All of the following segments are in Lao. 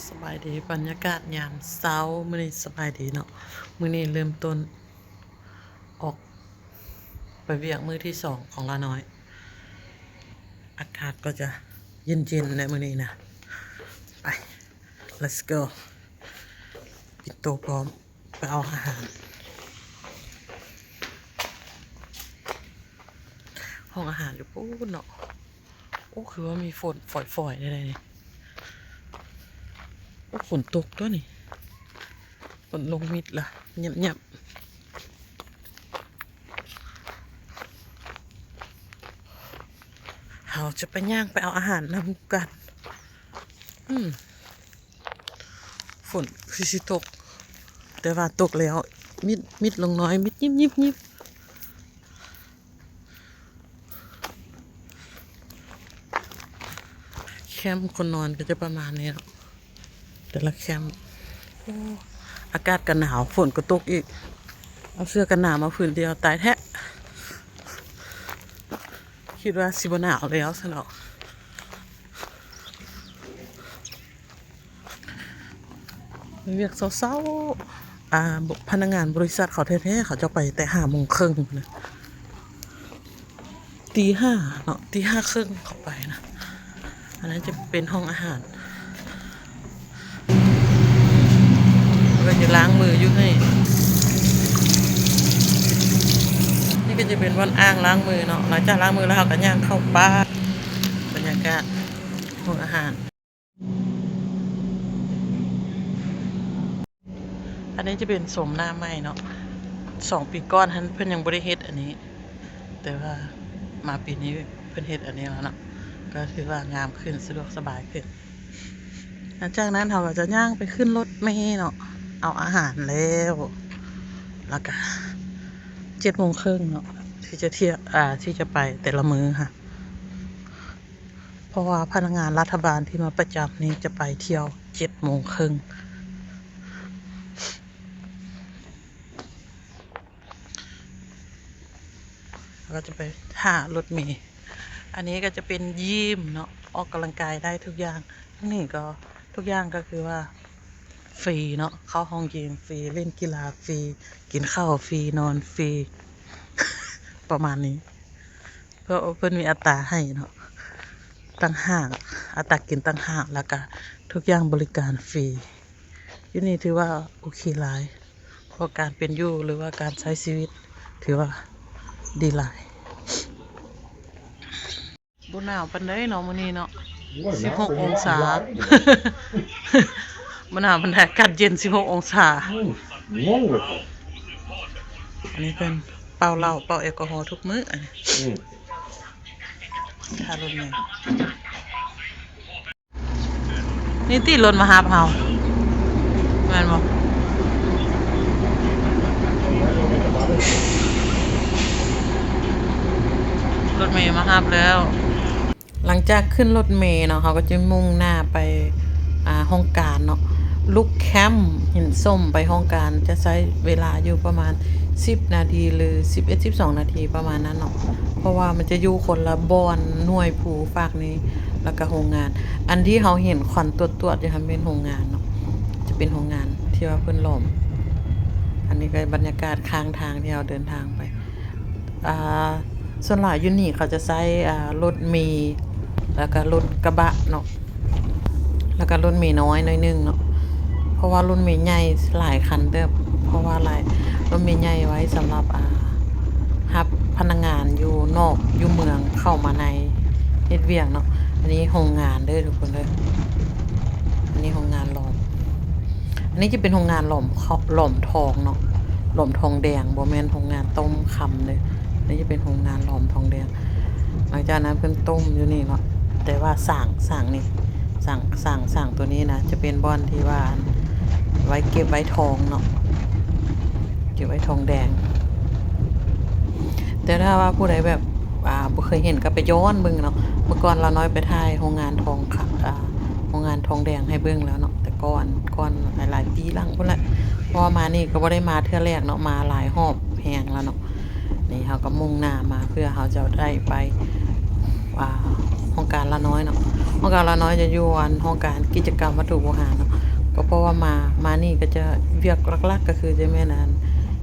ສະບາຍດີ ບັນຍາກາດຍາມເຊົ້າ ມື້ນີ້ສະບາຍດີເນາະ. ມື້ນີ້ເລີ່ມຕົ້ນອອກໄປວຽກມື້ທີສອງຂອງລານ້ອຍ. ອາກາດກໍຈະເຢັນໆ ແຫຼະມື້ນີ້ນະ. ໄປ let's go ປິດໂຕພ້ອມ ໄປເອົາອາຫານ. ຫ້ອງອາຫານຢູ່ພຸ້ນເນາະ. ໂອ້ ຄືວ່າມີຝົນຝອຍໆ ແດ່ໆ ນີ້. ໂອ້ ຝົນຕົກຕົວະນີ້. ຝົນລົງມິດລະ ຫຍັບໆ. ເຮົາຈະໄປຍ່າງໄປເອົາອາຫານນຳກັນ. ອືມ ຝົນຄືຊິຕົກ ແຕ່ວ່າຕົກແລ້ວ ມິດ ມິດລົງໜ້ອຍ ມິດຍິບໆ. ແຄມຄົນນອນກໍຈະປະມານນີ້ເນາະ ແຕ່ລະແຄມ. ໂອ້ ອາກາດກໍໜາວ ຝົນກໍຕົກອີກ. ເອົາເສື້ອກັນໜາວມາຜືນດຽວ ຕາຍແທ້. ຄິດວ່າຊິບໍ່ໜາວແລ້ວຊັ້ນດອກ. ໄປວຽກເຊົ້າໆ ອາ ພະນັກງານບໍລິສັດເຂົາແທ້ໆ ເຂົາເຈົ້າໄປແຕ່ຫ້າໂມງເຄິ່ງພຸ້ນນະ ຕີຫ້າເນາະ ຕີຫ້າເຄິ່ງເຂົາໄປນະ. ອັນນັ້ນຈະເປັນຫ້ອງອາຫານ ເພິ່ນຈະລ້າງມືຢູ່ໃຫ້. ນີ້ກໍຈະເປັນບ່ອນອ່າງລ້າງມືເນາະ. ຫຼັງຈາກລ້າງມືແລ້ວ ເຮົາກໍຍ່າງເຂົ້າປ່າ. ບັນຍາກາດຫ້ອງອາຫານ. ອັນນີ້ຈະເປັນໂສມໜ້າໃໝ່ເນາະ. ສອງປີກ່ອນຫັ້ນເພິ່ນຍັງບໍ່ໄດ້ເຮັດອັນນີ້ ແຕ່ວ່າມາປີນີ້ເພິ່ນເຮັດອັນນີ້ແລ້ວເນາະ ກໍຖືວ່າງາມຂຶ້ນ ສະດວກສະບາຍຂຶ້ນ. ຫຼັງຈາກນັ້ນເຮົາກໍຈະຍ່າງໄປຂຶ້ນລົດເມເນາະ ເອົາອາຫານແລ້ວ ແລ້ວກໍເຈັດໂມງເຄິ່ງເນາະ ທີ່ຈະທ່ຽວ ອາ ທີ່ຈະໄປແຕ່ລະມື້ຫັ້ນ. ເພາະວ່າພະນັກງານລັດຖະບານທີ່ມາປະຈຳນີ້ຈະໄປທ່ຽວເຈັດໂມງເຄິ່ງ ແລ້ວກໍຈະໄປຖ້າລົດເມ. ອັນນີ້ກໍຈະເປັນຢິມເນາະ ອອກກຳລັງກາຍໄດ້ທຸກຢ່າງ. ທາງນີ້ກໍທຸກຢ່າງກໍຄືວ່າຟຣີເນາະ ເຂົ້າຫ້ອງຢິມຟຣີ ຫຼິ້ນກິລາຟຣີ ກິນເຂົ້າຟຣີ ນອນຟຣີ ປະມານນີ້. ເພາະວ່າເພິ່ນມີອັດຕາໃຫ້ເນາະ ຕ່າງຫາກ ອັດຕາກິນຕ່າງຫາກ ແລ້ວກະທຸກຢ່າງບໍລິການຟຣີ. ຢູ່ນີ້ຖືວ່າໂອເຄຫຼາຍ ເພາະການເປັນຢູ່ ຫຼືວ່າການໃຊ້ຊີວິດຖືວ່າດີຫຼາຍ. ບໍ່ໜາວປານໃດເນາະມື້ນີ້ເນາະ ໂອ້ຍ ສິບຫົກ ໜາວ ອົງສາ ບໍ່ໜາວປານໃດ ອາກາດເຢັນ ສິບຫົກ ອົງສາ. ອືມ ງົງເລີຍ. ອັນນີ້ເພິ່ນເປົ່າເຫຼົ້າ ເປົ່າແອລກໍຮໍທຸກມື້ ອັນນີ້ ອືມ ຖ້າລົດເມ. ນີ້ຕິລົດມາຮັບເຮົາ ແມ່ນບໍ່? ລົດເມມາຮັບແລ້ວ. ຫຼັງຈາກຂຶ້ນລົດເມເນາະ ເຮົາກໍຈະມຸ່ງໜ້າໄປ ຫ້ອງການເນາະ. ລຸກແຄມຫີນສົ້ມໄປຫ້ອງການຈະໃຊ້ເວລາຢູ່ປະມານສິບນາທີ ຫຼື ສິບເອັດ ສິບສອງນາທີປະມານນັ້ນເນາະ ເພາະວ່າມັນຈະຢູ່ຄົນລະບ່ອນ ໜ່ວຍພູຟາກນີ້ ແລ້ວກະໂຮງງານ. ອັນທີ່ເຮົາເຫັນຄວັນຕວດໆຢູ່ຫັ້ນແມ່ນໂຮງງານເນາະ ຈະເປັນໂຮງງານທີ່ວ່າເພິ່ນຫຼອມ. ອັນນີ້ກໍບັນຍາກາດຂ້າງທາງທີ່ເຮົາເດີນທາງໄປ. ອາ ສ່ວນຫຼາຍຢູ່ນີ້ເຂົາຈະໃຊ້ ອາ ລົດເມ ແລ້ວກະລົດກະບະເນາະ ແລ້ວກະລົດເມນ້ອຍໜ້ອຍໜຶ່ງເນາະ ເພາະວ່າລົດເມໃຫຍ່ຫຼາຍຄັນເຕີບ ເພາະວ່າຫຼາຍ ລົດເມໃຫຍ່ໄວ້ສຳລັບ ອາ ຮັບພະນັກງານຢູ່ນອກຢູ່ເມືອງເຂົ້າມາໃນເຮັດວຽກເນາະ. ອັນນີ້ໂຮງງານເດີທຸກຄົນເດີ ອັນນີ້ໂຮງງານຫຼອມ. ອັນນີ້ຈະເປັນໂຮງງານຫຼອມ ຫຼອມທອງເນາະ ຫຼອມທອງແດງ ບໍ່ແມ່ນໂຮງງານຕົ້ມຄຳເດີ. ອັນນີ້ຈະເປັນໂຮງງານຫຼອມທອງແດງ. ຫຼັງຈາກນັ້ນເພິ່ນຕົ້ມຢູ່ນີ້ເນາະ ແຕ່ວ່າສາງ ສາງນີ້ ສາງ ສາງ ສາງຕົວນີ້ນະ ຈະເປັນບ່ອນທີ່ວ່າ ອັນ ໄວ້ເກັບໄວ້ທອງເນາະ ເກັບໄວ້ທອງແດງ. ແຕ່ຖ້າວ່າຜູ້ໃດແບບ ອາ ບໍ່ເຄີຍເຫັນກໍໄປຍ້ອນເບິ່ງເນາະ. ເມື່ອກ່ອນລາວນ້ອຍໄປຖ່າຍໂຮງງານທອງ ອາ ໂຮງງານທອງແດງໃຫ້ເບິ່ງແລ້ວເນາະ ແຕ່ກ່ອນ ກ່ອນຫຼາຍໆປີຫຼັງພຸ້ນແຫຼະ ເພາະວ່າມານີ້ກໍບໍ່ໄດ້ມາເທື່ອແລກເນາະ ມາຫຼາຍຮອບແຮງແລ້ວເນາະ. ນີ້ເຮົາກໍມຸ່ງໜ້າມາເພື່ອເຮົາຈະໄດ້ໄປ ອາ ຫ້ອງການລາວນ້ອຍເນາະ. ຫ້ອງການລາວນ້ອຍຈະຢູ່ອັນຫ້ອງການກິດຈະກຳວັດຖຸບູຮານເນາະ ກໍເພາະວ່າມາ ມານີ້ກໍຈະ ວຽກຫຼັກໆກໍຄືຈະແມ່ນອັນ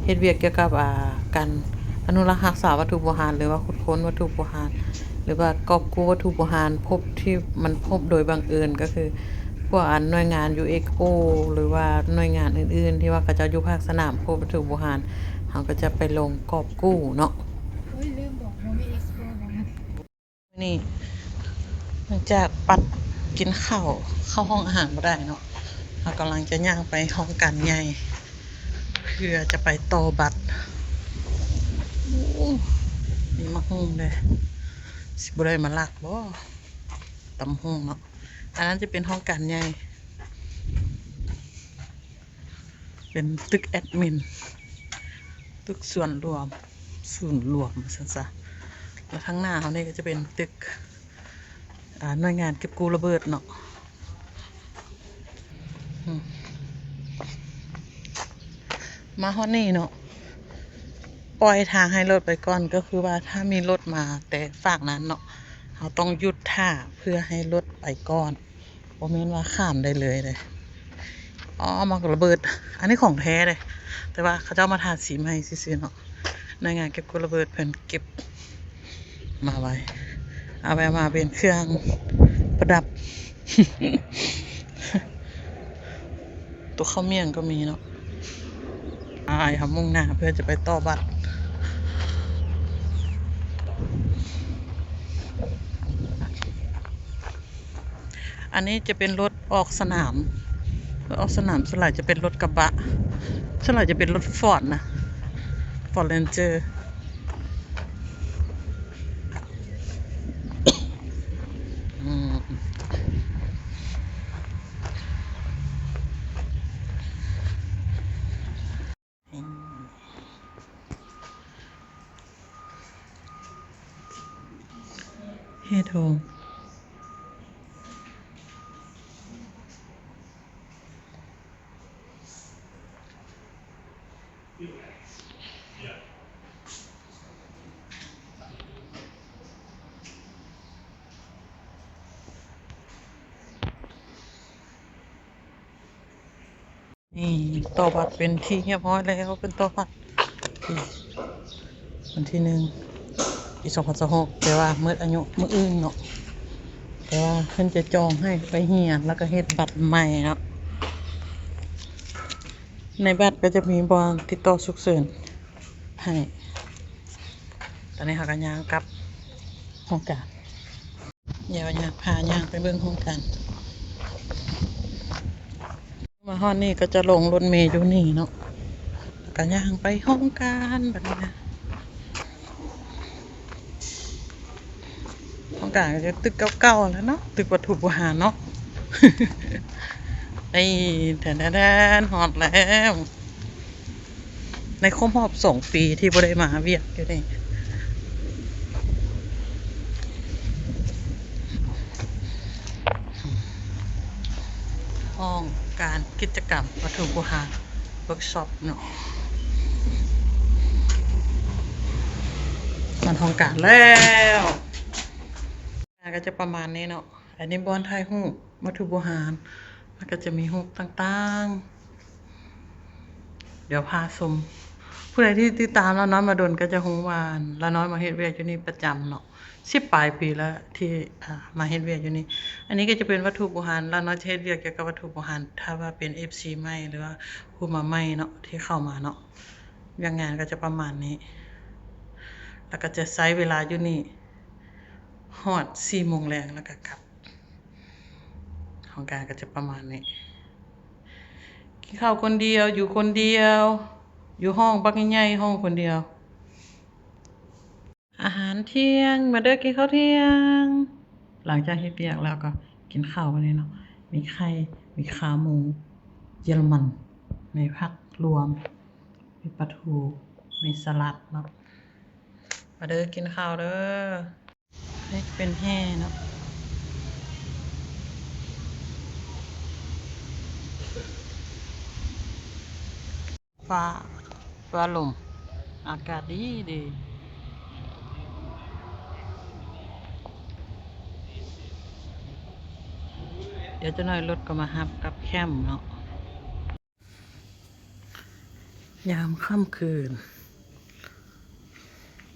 ເຮັດວຽກກ່ຽວກັບ ອ່າ ການອະນຸລັກຮັກສາວັດຖຸບູຮານ ຫຼືວ່າຂຸດຄົ້ນວັດຖຸບູຮານ ຫຼືວ່າກອບກູ້ວັດຖຸບູຮານ ພົບທີ່ມັນພົບໂດຍບັງເອີນ ກໍຄືພວກອັນໜ່ວຍງານ UXO ຫຼືວ່າໜ່ວຍງານອື່ນໆ ທີ່ວ່າເຂົາເຈົ້າຢູ່ພາກສະໜາມພົບວັດຖຸບູຮານ ເຮົາກໍຈະໄປລົງກອບກູ້ເນາະ. ນີ້ ຫຼັງຈາກປັດກິນເຂົ້າ ເຂົ້າຫ້ອງອາຫານບໍ່ໄດ້ເນາະ ເຮົາກຳລັງຈະຍ່າງໄປຫ້ອງການໃຫຍ່ ເພື່ອຈະໄປຕໍ່ບັດ. ໂອ້ ມີໝາກຫຸ່ງເດ້ ຊິບໍ່ໄດ້ມາລັກບໍ່ ຕຳຫຸ່ງເນາະ. ອັນນັ້ນຈະເປັນຫ້ອງການໃຫຍ່ ເປັນຕຶກແອດມິນ ຕຶກສ່ວນລວມ ສູນລວມວ່າຊັ້ນຊະ ແລະ ທາງໜ້າເຮົານີ້ກໍຈະເປັນຕຶກ ອ່າ ໜ່ວຍງານເກັບກູ້ລະເບີດເນາະ. ອືມ ມາຮອດນີ້ເນາະ ປ່ອຍທາງໃຫ້ລົດໄປກ່ອນ ກໍຄືວ່າຖ້າມີລົດມາແຕ່ຟາກນັ້ນເນາະ ເຮົາຕ້ອງຢຸດຖ້າເພື່ອໃຫ້ລົດໄປກ່ອນ. ບໍ່ແມ່ນວ່າຂ້າມໄດ້ເລີຍເດ້. ອໍ ໝາກລະເບີດ ອັນນີ້ຂອງແທ້ເດ້ ແຕ່ວ່າເຂົາເຈົ້າມາທາສີໃໝ່ຊື່ໆເນາະ. ໜ່ວຍງານເກັບກູ້ລະເບີດເພິ່ນເກັບມາໄວ້ ເອົາໄວ້ມາເປັນເຄື່ອງປະດັບ. ໂຕເຂົ້າໝ້ຽງກໍມີເນາະ. ອ້າຍ ເຮົາມຸ່ງໜ້າເພື່ອຈະໄປຕໍ່ບັດ. ອັນນີ້ຈະເປັນລົດອອກສະໜາມ ລົດອອກສະໜາມສ່ວນຫຼາຍຈະເປັນລົດກະບະ ສ່ວນຫຼາຍຈະເປັນລົດຟອດນະ ຟອດເຣນເຈີ. ອືມ ເຮັດໂຮງ. ນີ້ຕໍ່ບັດເປັນທີ່ຮຽບຮ້ອຍແລ້ວ ເປັນຕໍ່ບັດ ວັນທີໜຶ່ງ ປີສອງພັນຊາວຫົກ ແຕ່ວ່າໝົດອາຍຸມື້ອື່ນເນາະ ແຕ່ວ່າເພິ່ນຈະຈອງໃຫ້ໄປເຮັດ ແລ້ວກໍເຮັດບັດໃໝ່ເນາະ. ໃນບັດກໍຈະມີບ່ອນຕິດຕໍ່ສຸກເສີນໃຫ້. ຕອນນີ້ເຮົາກໍຍ່າງກັບຫ້ອງການ ດຽວຍ່າງ ພາຍ່າງໄປເບິ່ງຫ້ອງການ. ມາຮອດນີ້ກໍຈະລົງລົດເມຢູ່ນີ້ເນາະ ແລ້ວກໍຍ່າງໄປຫ້ອງການບັດນີ້ນະ. ຫ້ອງການກໍຈະຕຶກເກົ່າໆແຫຼະເນາະ ຕຶກວັດຖຸບູຮານເນາະ. ນີ້ ແທນໆ ຮອດແລ້ວ. ໃນຄົບຮອບສອງປີທີ່ບໍ່ໄດ້ມາວຽກຢູ່ນີ້ ຫ້ອງການກິດຈະກຳວັດຖຸບູຮານ ເວີກຊັອບເນາະ ມັນຫ້ອງການແລ້ວ ກໍຈະປະມານນີ້ເນາະ. ອັນນີ້ບ່ອນຖ່າຍຮູບວັດຖຸບູຮານ ມັນກໍຈະມີຮູບຕ່າງໆ. ດຽວພາຊົມ ຜູ້ໃດທີ່ຕິດຕາມລາວນ້ອຍມາດົນກໍຈະຮູ້ວ່າ ລາວນ້ອຍມາເຮັດວຽກຢູ່ນີ້ປະຈຳເນາະ ສິບປາຍປີແລ້ວທີ່ ອ່າ ມາເຮັດວຽກຢູ່ນີ້. ອັນນີ້ກໍຈະເປັນວັດຖຸບູຮານ ລາວນ້ອຍຈະເຮັດວຽກກ່ຽວກັບວັດຖຸບູຮານ. ຖ້າວ່າເປັນເອັຟຊີໃໝ່ ຫຼືວ່າຜູ້ມາໃໝ່ເນາະ ທີ່ເຂົ້າມາເນາະ ວຽກງານກໍຈະປະມານນີ້ ແລ້ວກໍຈະໃຊ້ເວລາຢູ່ນີ້ ຮອດສີ່ໂມງແລງແລ້ວກໍກັບ. ຫ້ອງການກໍຈະປະມານນີ້ ກິນເຂົ້າຄົນດຽວ ຢູ່ຄົນດຽວ ຢູ່ຫ້ອງບັກໃຫຍ່ໆ ຫ້ອງຄົນດຽວ. ອາຫານທ່ຽງ ມາເດີກິນເຂົ້າທ່ຽງ. ຫຼັງຈາກເຮັດວຽກແລ້ວກໍກິນເຂົ້າບັດນີ້ເນາະ ມີໄຂ່ ມີຂາໝູເຢຍລະມັນ ມີຜັກລວມ ມີປາທູ ມີສະຫຼັດເນາະ. ມາເດີກິນເຂົ້າເດີ. ເຮັດເປັນແຮ່ເນາະ ຟ້າ ຟ້າລົມ ອາກາດດີດີ. ດຽວຈັກໜ້ອຍລົດກໍມາຮັບກັບແຄ້ມເນາະ. ຍາມຄ່ຳຄືນ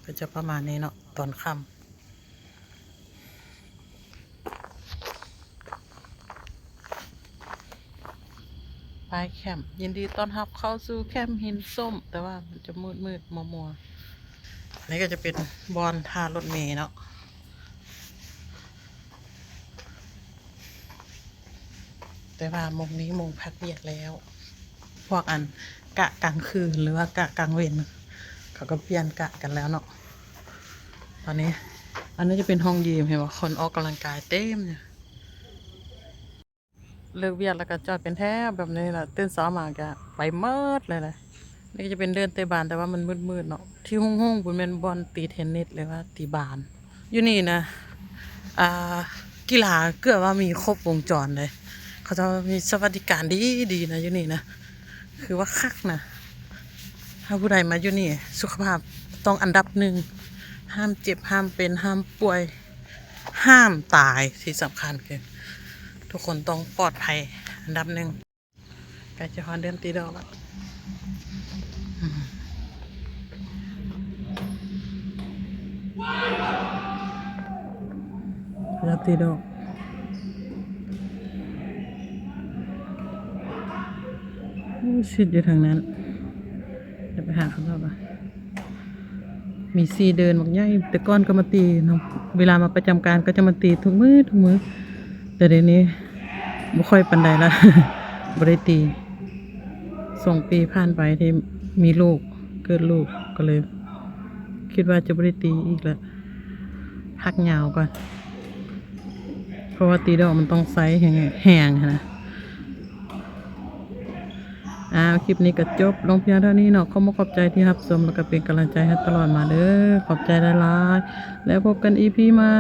ກໍຈະປະມານນີ້ເນາະ ຕອນຄ່ຳ. ປ້າຍແຄ້ມ ຍິນດີຕ້ອນຮັບເຂົ້າສູ່ແຄ້ມຫີນສົ້ມ, ແຕ່ວ່າມັນຈະມືດໆ ມົວໆ. ອັນນີ້ກໍຈະເປັນບ່ອນຖ້າລົດເມເນາະ. ແຕ່ວ່າໂມງນີ້ໂມງພັກວຽກແລ້ວ. ພວກອັນກະກາງຄືນ ຫຼືວ່າກະກາງເວັນ ເຂົາກໍປ່ຽນກະກັນແລ້ວເນາະ. ຕອນນີ້ ອັນນີ້ຈະເປັນຫ້ອງຢິມ, ເຫັນບໍ່? ຄົນອອກກຳລັງກາຍເຕັມຢູ່. ເລີກວຽກແລ້ວກໍຈອດເປັນແຖວແບບນີ້ລະ, ຕື່ນເຊົ້າມາກໍໄປໝົດເລີຍນະ. ນີ້ກໍຈະເປັນເດີ່ນເຕະບານ, ແຕ່ວ່າມັນມືດໆເນາະ. ທີ່ຮຸ່ງໆພຸ້ນແມ່ນບ່ອນຕີເທນນິສ ຫຼືວ່າຕີບານ. ຢູ່ນີ້ນະ ອ່າ ກິລາເກືອບວ່າມີຄົບວົງຈອນເລີຍ. ເຂົາເຈົ້າມີສະຫວັດດີການດີໆນະ ຢູ່ນີ້ນະ, ຄືວ່າຄັກນະ. ຖ້າຜູ້ໃດມາຢູ່ນີ້ ສຸຂະພາບຕ້ອງອັນດັບໜຶ່ງ, ຫ້າມເຈັບ, ຫ້າມເປັນ, ຫ້າມປ່ວຍ, ຫ້າມຕາຍ. ທີ່ສຳຄັນຄືທຸກຄົນຕ້ອງປອດໄພອັນດັບໜຶ່ງ. ໃກ້ຈະຮອດເດືອນຕີດອກແລ້ວ. ອືມ ເດືອນຕີດອກ. ໂອ້ ຊິດຢູ່ທາງນັ້ນ. ດຽວໄປຫາເຂົາເຈົ້າກ່ອນ. ມີສີ່ເດີ່ນບັກໃຫຍ່, ແຕ່ກ່ອນກໍມາຕີເນາະ, ເວລາມາປະຈຳການກໍຈະມາຕີທຸກມື້ ທຸກມື້, ແຕ່ດຽວນີ້ບໍ່ຄ່ອຍປານໃດລະ ບໍ່ໄດ້ຕີ. ສອງປີຜ່ານໄປທີ່ມີລູກ ເກີດລູກ ກໍເລີຍຄິດວ່າຈະບໍ່ໄດ້ຕີອີກລະ, ພັກຍາວກ່ອນ. ເພາະວ່າຕີດອກມັນຕ້ອງໃຊ້ແຮງ ແຮງຫັ້ນນະ. ອ້າວ ຄລິບນີ້ກໍຈົບລົງພຽງເທົ່ານີ້ເນາະ. ຂໍຂອບໃຈທີ່ຮັບຊົມ ແລ້ວກໍເປັນກຳລັງໃຈໃຫ້ຕະຫຼອດມາເດີ້. ຂອບໃຈຫຼາຍໆ ແລ້ວພົບກັນອີພີໃໝ່.